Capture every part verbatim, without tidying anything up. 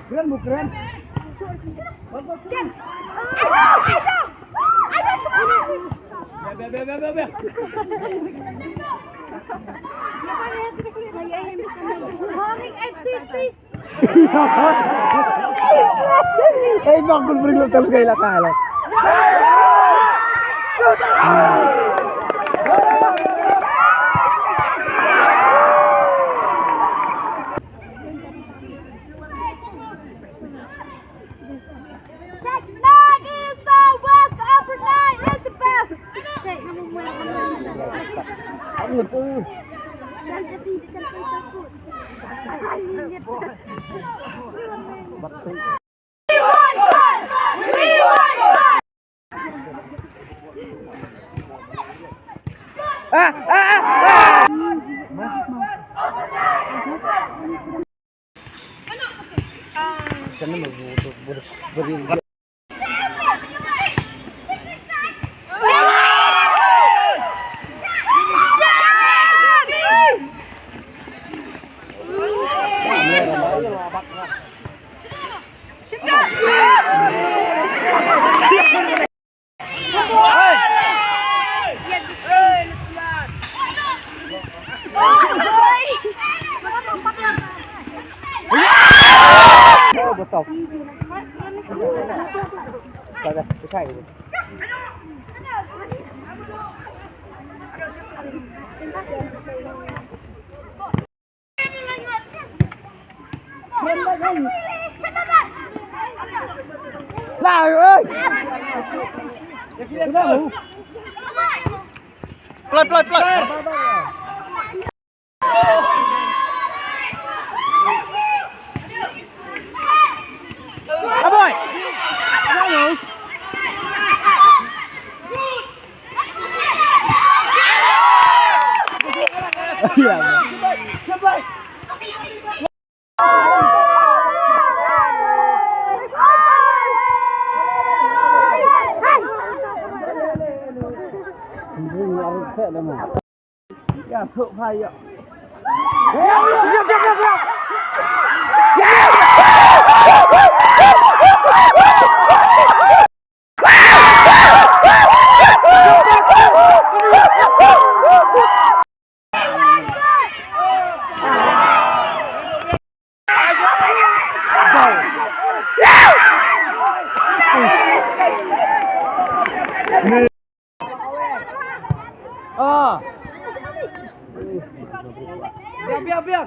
Keren, Bu, keren. Ei, bang, kun bring lo tam kai la ka la. Tonight is the work of the night is the best. Play, play, play. Aboy. Ah. Biar, biar, biar.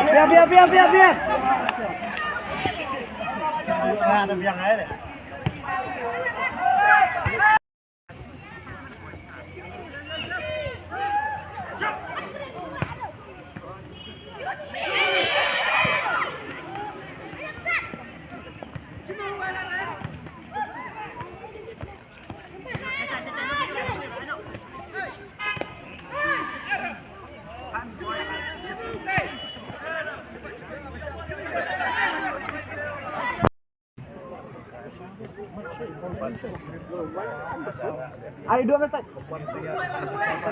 Biar, biar, biar, biar, biar. Ayo, dua meter.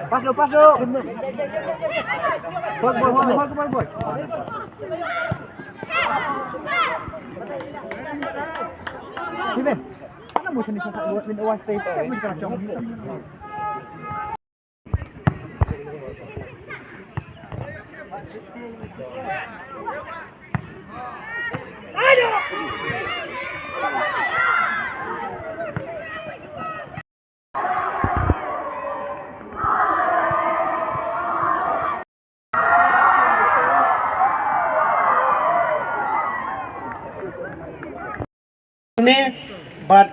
Pas dulu, pas dulu. Boy, boy, boy, boy, boy, boy. Sini. Ne bad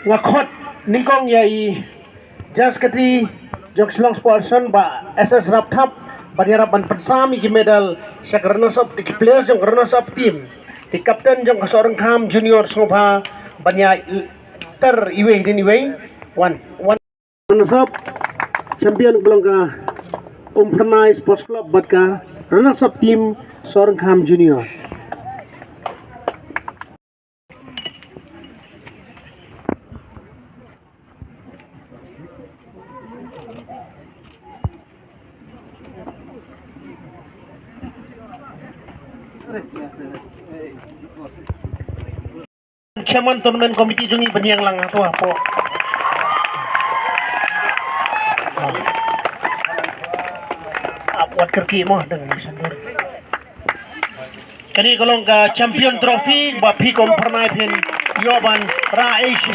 nga khot nyngkong ïa i General Secretary jong Shillong Sports Association, Bah S S Rapthap, ban ïarap ban pynsam ïa ki medal sha ka runners up, ki players jong ka runners up team, ki captain jong ka Sohryngkham Junior sngewbha ban ïa ter iwei din iwei. Wan, wan. Runners up champion ka long ka Umphyrnai Sports Club bad ka runners up team Sohryngkham Junior. Chairman Tournament Committee jong ngi ban ïeng lang hato hapoh. Ap wat kyrkieh mo dang ni sandur. Kane ka long ka champion trophy ba phi kum Umphyrnai phin ïoh ban rah ei shi.